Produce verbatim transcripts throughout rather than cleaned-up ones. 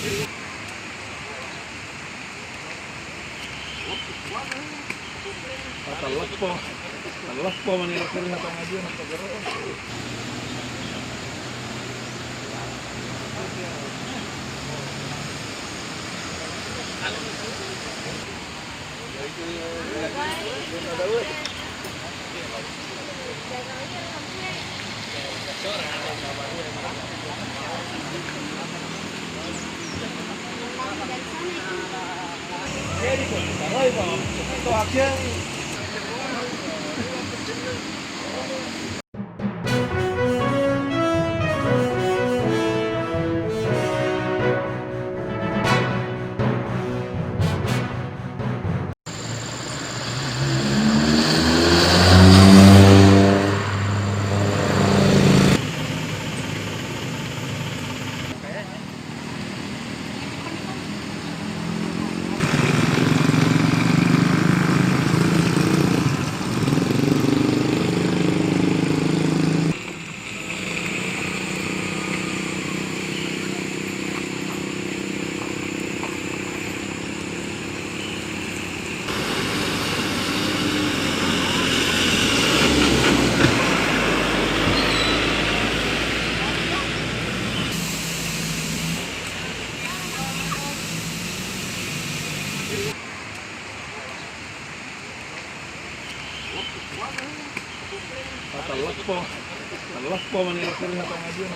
Talappo, talappo mani ri pangajian, Talappo, talappo mani ri pangajian,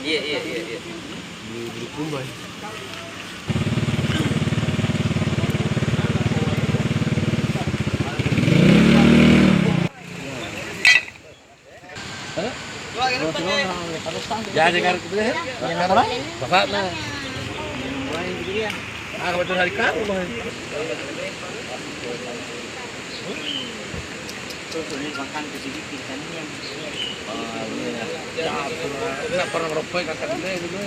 Iya, iya, iya, iya. Di Bulukumba. Jadi kan, bapakna. Ah, betul hari kamu, Bang. Tuh, tuh, ini makan ke sedikit, kan, ini yang, ah, ini ya. Ya, pernah, pernah ngerompoi kakak dulu, dulu.